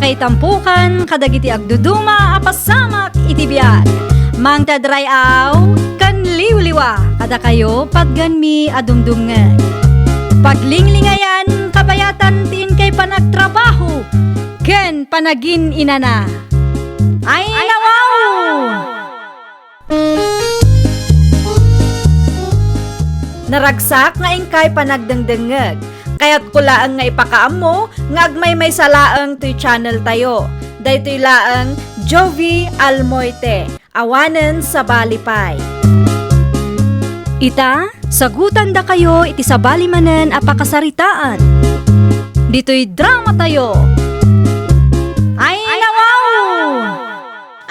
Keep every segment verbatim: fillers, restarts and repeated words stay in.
Itampukan kadagiti agduduma a pasamak iti biag. Mangted ray-aw ken liwliwa kadakayo patgenmi a dumdumngeg. Paglinglingayan, kabayatan ti inkay panagtrabaho ken panagin-inana. Ay, nawaw! Naragsak nga inkay panagdengdengngeg. Kayatko laeng nga ipakaammo nga agmaymaysa laeng toy channel tayo. Daytoy laeng Jovie Almoite, awanen sabali pay. Ita, sagutandakayo iti sabali manen a pakasaritaan. Ditoy drama tayo. Ay, nawaw!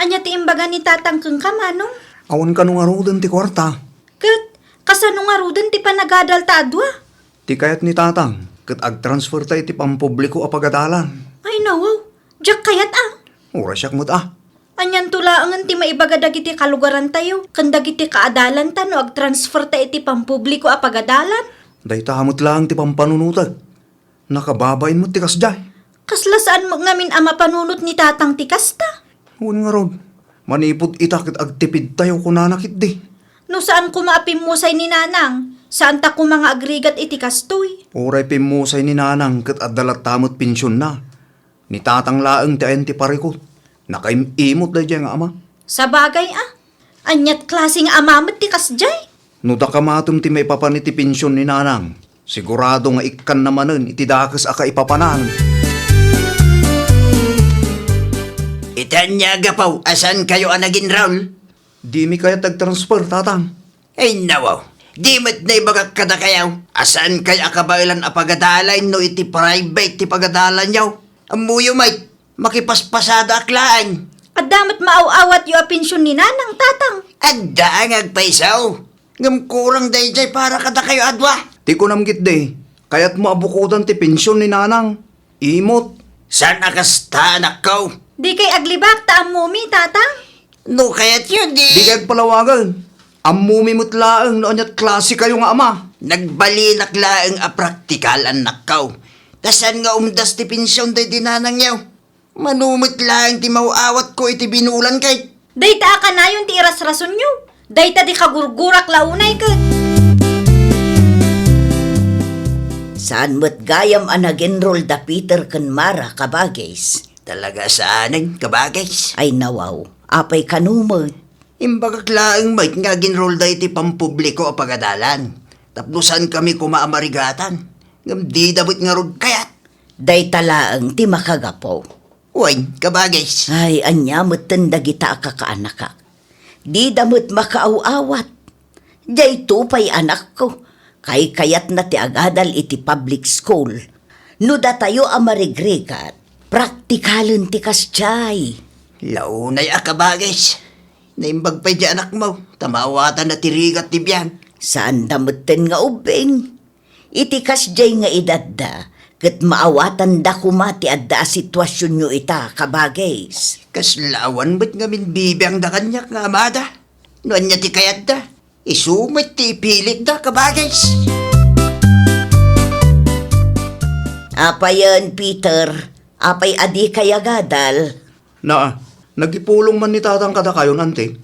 Ania ti imbaga ni Tatang kenka, Manong? Awan kano ngaruden ti kuarta. Ket kasano ngaruden ti panagadalta a dua? Ti kayat ni Tatang, ket agtransferta iti pampubliko a pagadalan. Ay, nawaw. Diak kayat, a. Uray siak met, a. Anianto laengen ti maibaga dagiti kalugarantayo ken dagiti kaadalanta no agtransferta iti pampubliko a pagadalan? Dayta met laeng ti pampanunotek. Nakababain met ti kasdiay. Kasla saan met ngamin a mapanunot ni Tatang ti kasta? Wen ngarud, manipud ita ket agtipidtayo kunana ketdi. No saan koma a pimmusay ni Nanang, saanta koma nga agrigat iti kastoy. Uray pimmusay ni Nanang ket adda latta met pensionna. Ni Tatang laeng ti ayan ti parikut. Nakaim-imot daydiay nga ama. Sabagay a, aniat klase nga ama met ti kasdiay? No daka matem ti maipapan iti pension ni Nanang, sigurado nga ikkanna manen iti dakes a kaipapanan. Iti ania a gapu a saankayo a nag-enroll? Dimi kayat agtransfer, Tatang. Ay, nawaw. Di met naibagak kadakayo a saankayo a kabaelan a pagadalan no iti private ti pagadalanyo. Ammoyo met, makipaspasadaak laeng. Adda met maaw-awatyo a pension ni Nanang, Tatang. Adda nga agpayso. Ngem kurang daydiay para kadakayo a dua. Ti kunam ketdi, kayatmo a bukodan ti pension ni Nanang. Imot. Saan a kasta, anakko? Dikay aglibak ta ammomi, Tatang. No kayatyo, di. Dikay agpalawagen. Ammomi met laeng no aniat klasekayo nga ama. Nagbalinak laeng a praktikal, annakko. Ta saan nga umdas ti pension daydi nanangyo? Mano met laeng ti maaw-awatko iti binulan ket. Dayta a kanayon ti irasrasonyo. Dayta di kagurgurak la unay ket. Saan met gayam a nag-enroll da Peter ken Mara, kabagis? Talaga saanen, kabagis. Ay nawaw, apay kano met? Imbagak laeng met nga ag-enroll da iti pampubliko a pagadalan. Tapno saankami koma a marigatan. Ngem dida met ngarud kayat. Dayta laeng ti makagapu. Wen, kabagis. Ay, ania metten dagita a kakaanakak? Dida met makaaw-awat. Dayto pay anakko, kaykayatna ti agadal iti public school. No datayo a marigrigat, praktikalen ti kasdiay. Launay a kabagis. Naimbag pay di anakmo, ta maawatanna ti rigat ti biag. Saanda metten nga ubbing. Iti kasdiay nga edadda, ket maawatanda koma ti adda a situasionyo ita, kabagis. Kasla awan met ngamin bibiangda kaniak nga amada. No ania ti kayatda, isu met ti ipilitda, kabagis. Apayen, Peter, apay a dikay agadal? Naa, nagipulong man ni Tatang kadakayon, Auntie.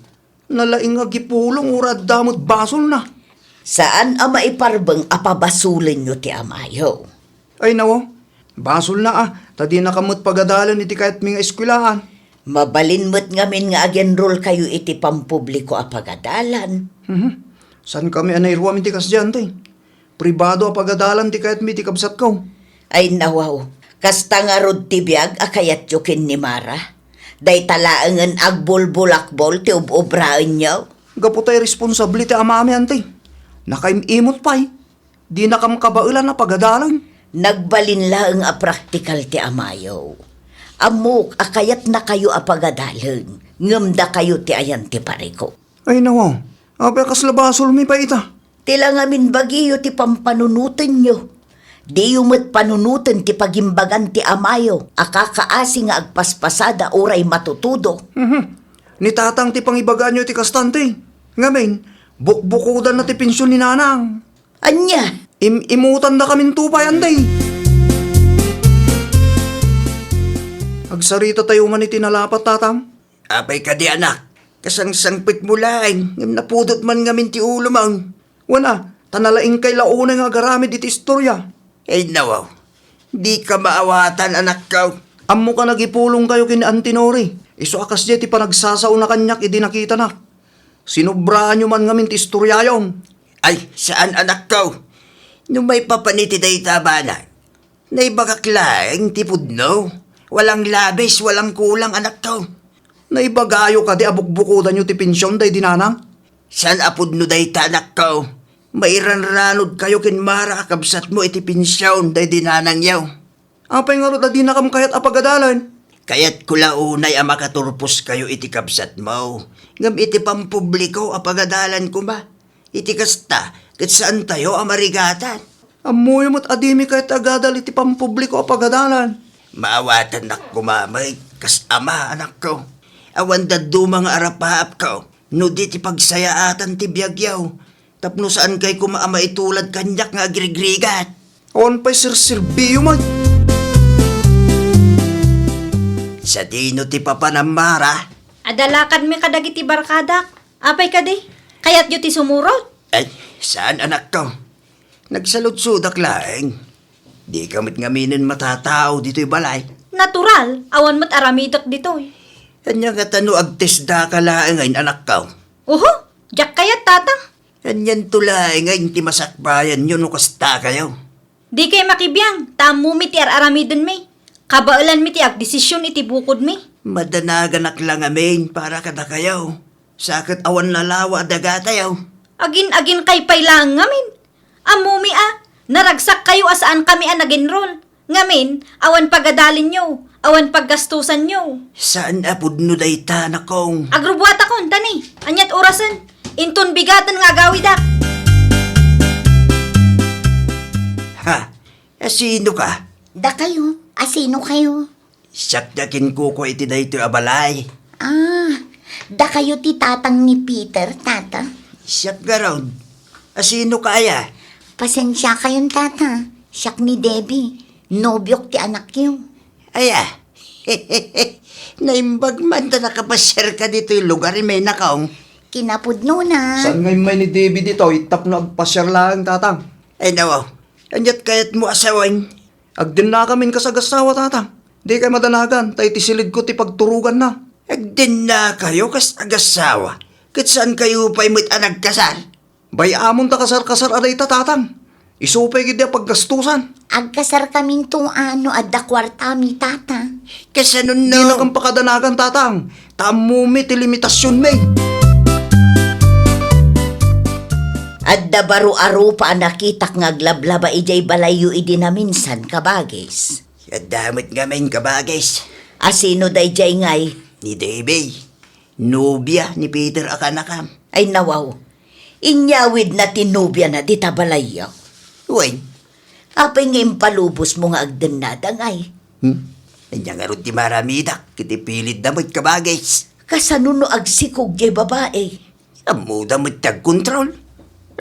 Nalaing nga agipulong, uray adda met basolna. Saan a maiparbeng a pabasolenyo ti amayo. Ay, nawaw. Basolna a, ta dinakam met pagadalen iti kayatmi nga eskuelaan. Mabalin met ngamin nga ag-enrollkayo iti pampubliko a pagadalan. Mhm. Saankami a nairuam iti kasdiay, Auntie. Pribado a pagadalan ti kayatmi iti kabsatko. Ay, nawaw, kasta ngarud ti biag a kayatyo ken ni Mara? Dayta laengen agbulbulakbol ti ub-obraenyo? Gapu ta irresponsable ti amami, Auntie. Nakaim-imot pay. Dinakam kabaelan a pagadalan. Nagbalin laeng a praktikal ti amayo. Ammok a kayatnakayo a pagadalen, ngem dakayo ti ayan ti parikut. Ay, nawaw. Apay a kasla basolmi pay ita? Ti la ngamin bagiyo ti pampanunotenyo. Diyo met panunoten ti pagimbagan ti amayo a kakaasi nga agpaspasada uray matutudo. Mhm. Ni Tatang ti pangibagaanyo iti kasta, Auntie. Ngamin, bukbukodanna ti pension ni Nanang. Ania? Im-, imutandakaminto pay, Auntie. Agsarita tayo man iti nalapat, Tatang. Apay kadi, anak? Kasangsangpetmo laeng, ngem napudot man ngamin ti ulom. Wen a, ta nalaingkay la unay nga agaramid iti istoria. Ay, nawaw. Dika maawatan, anakko. Ammoka nagipulongkayo ken Auntie Nori. Isu a kasdiay ti panagsasaona kaniak idi nakitanak. Sinubraanyo man ngamin ti istoriayo. Ay, saan, anakko. No maipapan iti dayta a banag, naibagak laeng ti pudno. Walang labis, walang kulang, anakko. Naibagayo kadi a bukbukodanyo ti pension daydi nanang? Saan a pudno dayta, anakko. Mairanranodkayo ken Mara a kabsatmo iti pension daydi nanangyo. Apay ngarud a dinakam kayat a pagadalan? Kayatko la unay a makaturposkayo iti kabsatmo. Ngem iti pampubliko a pagadalan koma, iti kasta, ket saantayo a marigatan. Ammoyo met a dimi kayat agadal iti pampubliko a pagadalan. Maawatannak koma met kas ama, anakko. Awan dadduma nga arapaapko no di ti pagsayaatan ti biagyo. Tapno saankay koma a maitulad kaniak nga agrigrigat. Awan pay serserbiyo met. Sadino ti papanam, Mara? Adda lakadmi kadagiti barkadak. Apay kadi? Kayatyo ti sumurot? Ay, saan, anakko. Nagsaludsodak laeng. Dika met ngaminen matatao ditoy balay. Natural, awan met aramidek ditoy. Ania ngata no agtestdaka laeng, anakko? Uho, diak kayat, Tatang. Anianto laeng ti masakbayanyo no kastakayo? Dikay makibiang, ta ammomi ti ar-aramidenmi. Kabaelanmi ti agdesision iti bukodmi. Madanaganak la ngamin para kadakayo. Sa ket awan lalawa a dagatayo. Agin-aginkay pay laeng ngamin. Ammomi a, naragsakkayo a saankami a nag-enroll. Ngamin, awan pagadalinyo, awan paggastusanyo. Saan a pudno dayta, anakko. Agrubuatakon, tani, aniat orasen? Inton bigaten nga agawidak. Ha? Asinoka? Dakayo, asinokayo? Siak ti akinkukua iti daytoy a balay. Ah, dakayo ti tatang ni Peter, tata? Siak ngarud. Asinoka aya? Pasensiakayon, tata. Siak ni Debbie. Nobiok ti anakyo. Aya? Naimbag man ta nakapasiarka ditoy lugar, inakko. Kinapudnona. Saan nga immay ni Debbie ditoy tapno agpasiar laeng, tatang? Ay, nawaw. Aniat kayatmo a sawen? Agdennakamin kas agassawa, tatang. Dikay madanagan, ta iti silidko ti pagturoganna. Agdennakayo kas agassawa? Ket saankayo pay met a nagkasar? Bay-amon ta kasarkasar a dayta, tatang. Isu pay ketdi a paggastusan. Agkasarkaminto a no adda kuartami, tata. Kasanonno? Dinakam pakadanagan, tatang. Ta ammomi ti limitasionmi. Adda baro a rupa a nakitak nga aglablaba idiay balayyo idi naminsan, kabagis. Adda met ngamin, kabagis. Asino daydiay ngay? Ni Debbie, nobia ni Peter a kanakam. Ay, nawaw. Inyawidna ti nobiana dita balayyo. Wen. Apay nga impalubosmo nga agdennada ngay? Hmm? Ania ngarud ti maramidak ket ipilitda met, kabagis? Kasano no agsikog diay babai? Ammoda met ti agkontrol.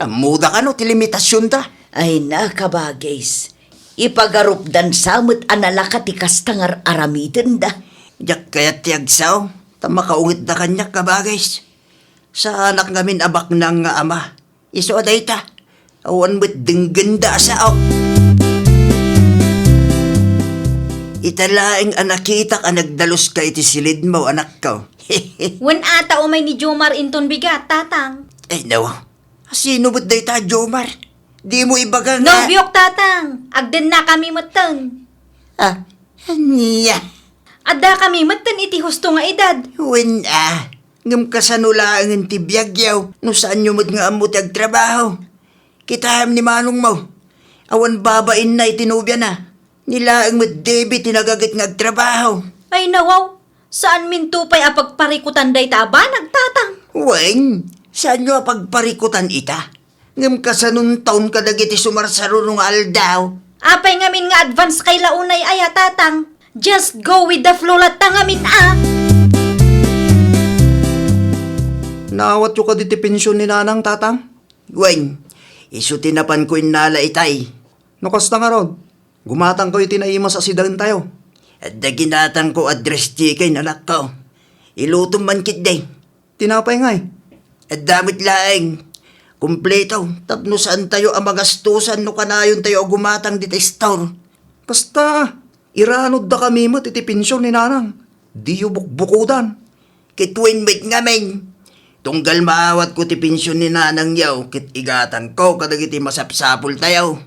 Ammoda kano ti limitasionda. Ay na, kabagis. Ipagarupdan sa met a nalaka ti kasta nga ar-aramidenda. Diak kayat ti agsao, ta makaungetda kaniak, kabagis. Saanak ngamin a baknang nga ama. Isu a dayta, awan met denggenda a sao. Ita laeng a nakitak a nagdaluska iti silidmo, anakko. Wen a ta umay ni Jomar inton bigat, tatang. Ay, no. Sino met dayta a Jomar? Dimo ibaga nga nobiok, tatang. Agdennakami metten. Ah, ania? Addakami metten iti husto nga edad. Wen a. Ngem kasano laengen ti biagyo no saanyo met nga ammo ti agtrabaho? Kitaem ni manongmo, awan babainna iti nobiana. Ni laeng met Debbie ti nagaget nga agtrabaho. Ay, nawaw, saanminto pay a pagparikutan dayta a banag, tatang. Wen, saanyo a pagparikutan ita? Ngem kasanonton kadagiti sumarsaruno nga aldaw? Apay ngamin nga advance kay la unay aya, tatang? Just go with the flow latta ngamin, a. Naawatyo kadi ti pension ni nanang, tatang? Wen, isu ti napanko innala itay. No kasta ngarud, gumatangkayo iti naimas a sidaentayo. Adda ginatangko a dress chicken, anakko. Ilutom man ketdi. Tinapay ngay? Adda met laeng. Kumpleto, tapno saantayo a magastusan no kanayontayo a gumatang dita store. Kasta, iranudda kami met iti pension ni Nanang. Diyo bukbukodan. Ket wen met ngamin, tunggal maawatko ti pension ni Nanangyo, ket igatangko kadagiti masapsapultayo.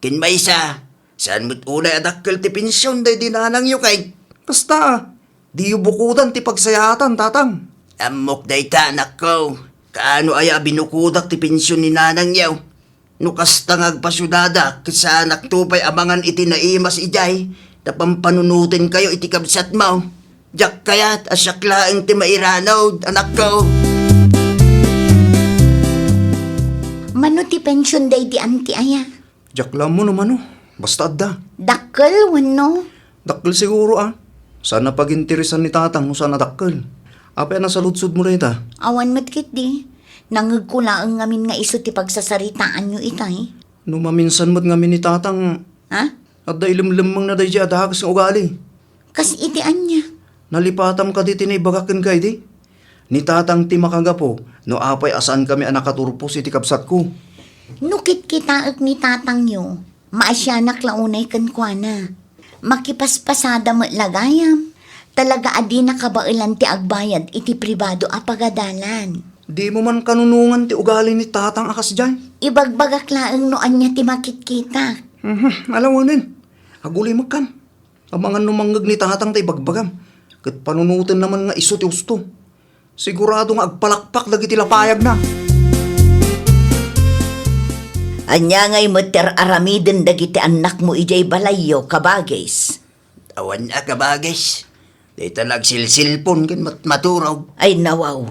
Ken maysa, saan met unay a dakkel ti pension daydi Nanangyo kay. Kasta, diyo bukodan ti pagsayaatan, Tatang. Ammok dayta, anakko. Kaano aya a binukodak ti pension ni Nanangyo? No kasta nga agpasudadak, ket saanakto pay a mangan iti naimas idiay, ta pampanunotenkayo iti kabsatmo. Diak kayat a siak laeng ti mairanud, anakko. Mano ti pension daydi anti aya? Diak la ammo no mano. Basta adda. Dakkel wenno? Dakkel siguro, a. Saan a paginteresan ni Tatang no saan a dakkel. Apay a nasaludsodmo dayta? Awan met ketdi. Nangngegko laeng ngamin nga isu ti pagsasaritaanyo itay. No maminsan met ngamin ni Tatang, ha? Adda ilemlemmengna daydiay a dakes nga ugali. Kas iti ania? Nalipatam kadi ti naibagak kenka idi? Ni Tatang ti makagapu no apay a saankami a nakaturpos iti kabsatko. No kitkitaek ni Tatangyo, maasianak la unay kenkuana. Makipaspasada met la gayam. Talaga a dina kabaelan ti agbayad iti pribado a pagadalan. Dimo man kanunongan ti ugali ni Tatang a kasdiay? Ibagbagak laeng no ania ti makitkitak. Mhm, alawenen. Agulimekkan. Amangan no mangngeg ni Tatang ta ibagbagam, ket panunotenna man nga isu ti husto. Sigurado nga agpalakpak dagiti lapayagna. Ania ngay met ti ar-aramiden dagiti annakmo idiay balayyo, kabagis? Awan a, kabagis. Dayta la agsilsilpon ken mat-, maturog. Ay, nawaw.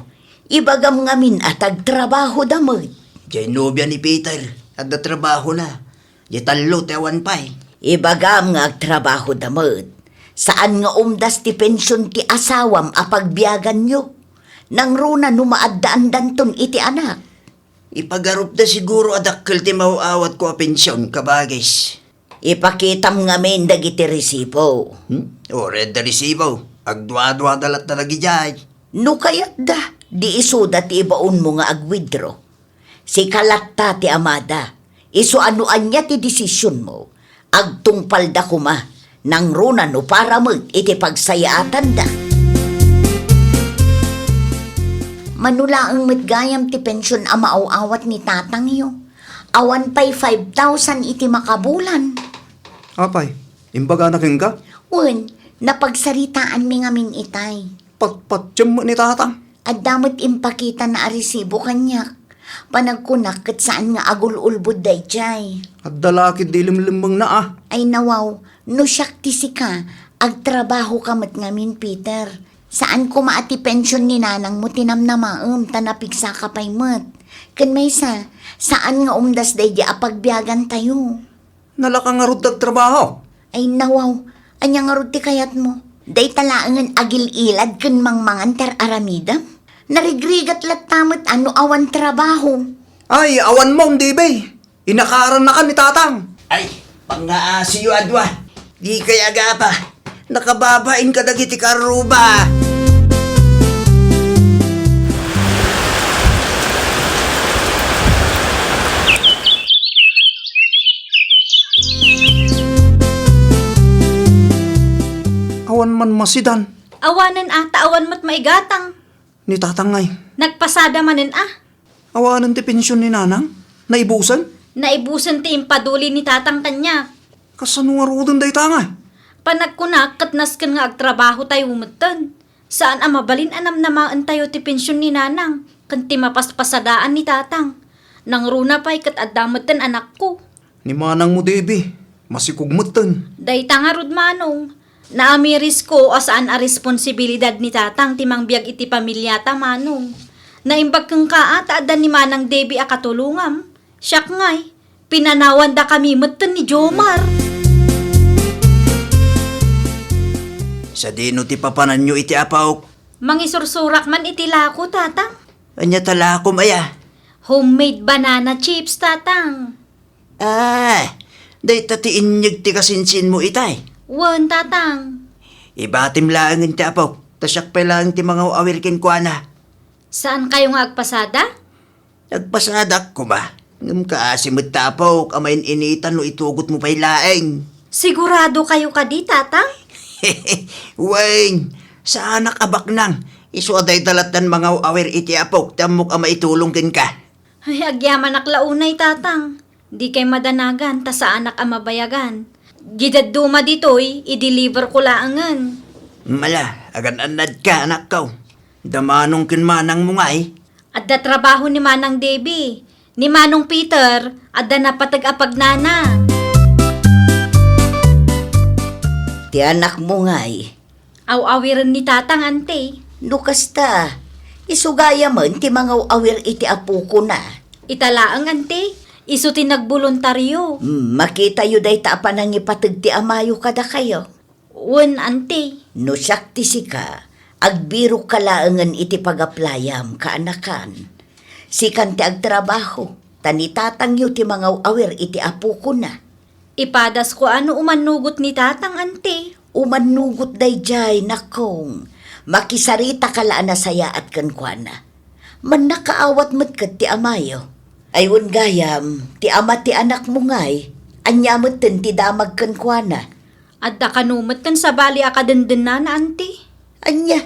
Ibagam ngamin a ta agtrabahoda met. Diay nobia ni Peter, adda trabahona. Diay tallo ti awan pay. Ibagam nga agtrabahoda met. Saan nga umdas ti pension ti asawam a pagbiaganyo. Nangruna no maaddaandanton iti anak. Ipagarupda siguro a dakkel ti maaw-awatko a pension, kabagis. Ipakitam ngamin dagiti resibo. Hmm? Uray adda resibo. Agduaduada latta dagidiay. No kayatda, di isuda ti ibaonmo nga ag-withdraw. Sika latta ti amada. Isu a no ania ti desisionmo, agtungpalda koma, nangruna no para met iti pagsayaatanda. Mano laeng met gayam ti pension a maaw-awat ni tatangyo. Awan pay five thousand iti makabulan. Apay, imbagana kenka? Wen, napagsaritaanmi ngamin itay. Patpatiem met ni tatang. Adda met impakitana a resibo kaniak. Panagkunak ket saan nga agul-ulbod daydiay. Adda la ketdi ilemlemmengna a. Ay nawaw, no siak ti sika, agtrabahoka met ngamin, Peter. Saan koma a ti pension ni nanangmo ti namnamaem ta napigsaka pay met. Ken maysa, saan nga umdas daydi a pagbiagantayo. Nalaka ngarud ti agtrabaho? Ay nawaw, ania ngarud ti kayatmo? Dayta laengen agil-ilad ken mangmangan ti ar-aramidem? Narigrigat latta met a no awan trabaho. Ay, awan mo, Dibi. Inakarannakan ni tatang. Ay, pangngaasiyo a dua. Dikay agapa. Nakababain kadagiti karruba. Awan man masidan. Awanen a, ta awan met maigatang. Ni tatang ngay. Nagpasada manen a. Awanen ti pension ni nanang? Naibusen? Naibusen ti impaduli ni tatang kaniak. Kasano ngaruden dayta nga? Panagkunak ket nasken nga agtrabahotayo metten. Saan a mabalin a namnamaentayo ti pension ni nanang ken ti mapaspasadaen ni tatang. Nangruna pay ket adda metten anakko. Ni manangmo, Debbie, masikog metten. Dayta ngarud, Manong. Naamirisko a saan a responsibilidad ni tatang ti mangbiag iti pamiliata, Manong. Naimbag kenka a ta adda ni Manang Debbie a katulongam. Siak ngay, pinanawandakami metten ni Jomar. Sadino ti papananyo iti apok? Mangisursurak man iti lako, Tatang. Ania ta lakom aya? Homemade banana chips, Tatang. Ah, dayta ti inyeg ti kasinsinmo itay? Wen, Tatang. Ibatim laengen ti apok, ta siak pay laeng ti mangaw-awir kenkuana. Saankayo nga agpasada? Agpasadak koma, ngem kaasi met ta apok a main-initan no itugotmo pay laeng. Siguradokayo kadi, Tatang? Wen, saanak a baknang. Isu a dayta lattan mangaw-awir iti apok ti ammok a maitulong kenka. Ay, agyamanak la unay, Tatang. Dikay madanagan ta saanak a mabayagan. Diay dadduma ditoy, i-deliver ko laengen. Mala, agan-annadka, anakko. Da Manong ken Manangmo ngay? Adda trabaho ni Manang Debbie. Ni Manong Peter, adda napateg a pagnana. Ti anakmo ngay? Aw-awiren ni Tatang, Ante. No kasta, isu gayamen ti mangaw-awir iti apokona. Ita laeng, Ante. Isu ti nagboluntario. Hmm, makitayo dayta a panangipateg ti amayo kadakayo. Wen, Ante. No siak ti sika, agbirokka laengen iti pagaplayam, kaanakan. Sikan ti agtrabaho, ta ni tatangyo ti mangaw-awir iti apokona. Ipadasko a no umannugot ni Tatang, Ante. Umannugot daydiay, nakong. Makisaritaka la a nasayaat kenkuana. Mannakaawat met ket ti amayo. Ay wen gayam, ti ama ti anakmo ngay, ania metten ti damag kenkuana? Adda kano met ken sabali a kadendennana, Ante. Ania?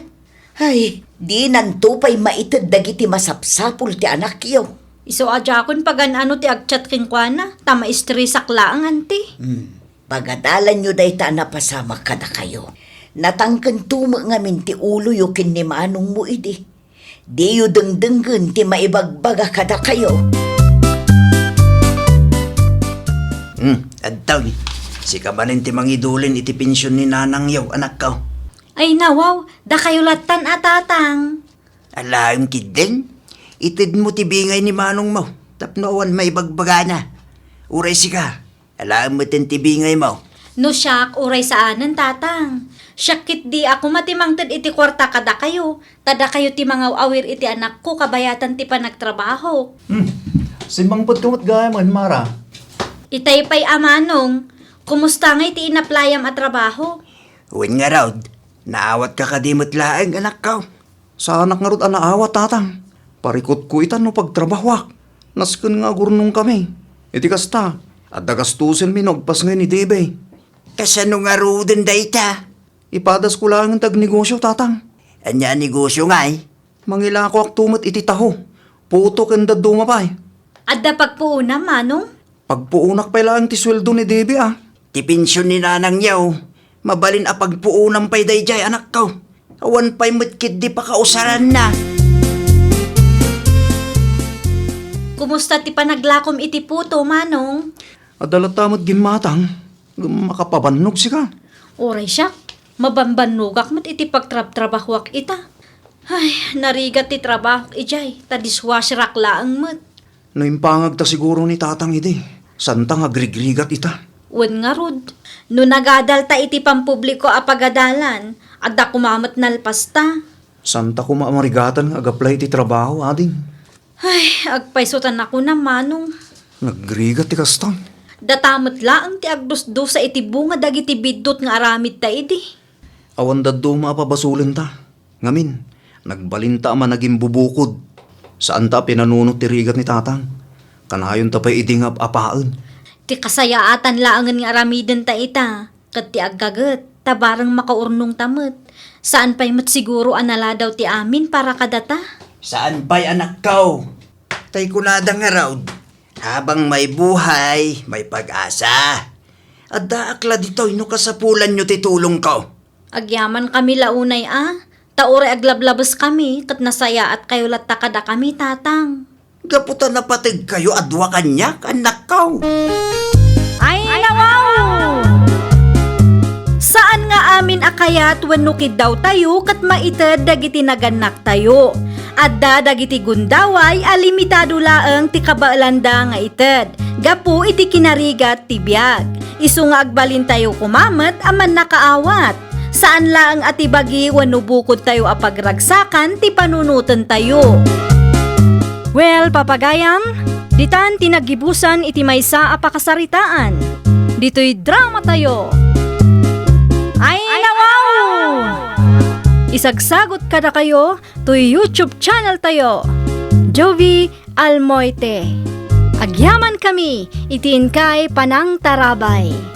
Ay, dinanto pay maited dagiti masapsapul ti anakyo. Isu a diakon pagan-ano ti agchat kenkuana, ta maistresak laeng, Ante. Hmm. Pagadalanyo dayta a napasamak kadakayo. Natangkento met ngamin ti uloyo ken ni manongmo idi. Diyo dengdenggen ti maibagbaga kadakayo. Hmm, adtoy. Sika manen ti mangidulin iti pension ni nanangyo, anakko. Ay, nawaw, dakayo lattan a tatang. Alaem ketdin, itedmo ti bingay ni manongmo tapno awan maibagbagana. Uray sika, alaem metten ti bingaymo. No siak, uray saanen, tatang. Siak ketdi a koma ti mangted iti kuarta kadakayo, ta dakayo ti mangaw-awir iti anakko kabayatan ti panagtrabahok. Hmm. Simmangpetko met gayamen, Mara. Itay pay a manong, kumusta ngay ti inaplayam a trabaho? Wen ngarud, naawatka kadi met laeng, anakko? Saanak ngarud a naawat, tatang. Parikutko ita no pagtrabahoak. Nasken nga agurnongkami. Iti kasta, adda gastusenmi no agpasngay ni Debe. Kasano ngaruden dayta? Ipadasko laengen ti agnegosio, tatang. Ania a negosio ngay? Mangilakoakto met iti taho, puto ken dadduma pay. Adda pagpuonam, manong? Pagpuonak pay laeng ti sueldo ni Debe a. Ti pension ni nanangyo, mabalin a pagpuonam pay daydiay, anakko. Awan pay met ketdi pakausaranna. Kumusta ti panaglakom iti puto, manong? Adda latta met gimmatang, ngem makapabannog sika. Uray siak, mabambannogak met iti pagtrabtrabahoak ita. Ay, narigat ti trabahok idiay, ta dishwasherak laeng met. No impangagta siguro ni tatang idi, santa nga agrigrigat ita. Wen ngarud, no nagadalta iti pampubliko a pagadalan, adda koma met nalpasta. Santa koma a marigatan nga agaplay iti trabaho, ading. Ay, agpayso ta nakunam, manong. Nagrigat ti kasta. Data met laeng ti agdusdusa iti bunga dagiti biddut nga aramidta idi. Awan dadduma a pabasolenta. Ngamin, nagbalinta a managimbubukod. Saanta a pinanunot ti rigat ni tatang. Kanayonta pay idi nga ap-apaen. Ti kasayaatan laengen nga aramidenta ita, ket ti agkaget, ta bareng makaurnongta met. Saan pay met siguro a naladaw ti amin para kadata. Saan pay, anakko? Tay kunada ngarud, habang may buhay, may pag-asa. Addaak la ditoy no kasapulanyo ti tulongko. Agyamankami la unay a, ta uray aglablabeskami ket nasayaatkayo latta kadakami, tatang. Gapu ta napategkayo a dua kaniak, annakko. Ay, nawaw! Saan nga amin a kayat wenno kiddawtayo ket maited dagiti nagannaktayo. Adda dagiti gundaway a limitado laeng ti kabaelanda nga ited gapu iti kinarigat ti biag. Isu nga agbalintayo koma met a mannakaawat. Saan laeng a ti bagi wenno bukodtayo a pagragsakan ti panunotentayo. Well, papagayam, ditan ti naggibusan iti maysa a pakasaritaan. Ditoy dramatayo. Ay, nawaw! Magsagsagut kadakayo toy YouTube channel tayo, Jovie Almoite. Agyamankami iti inkay panangtarabay.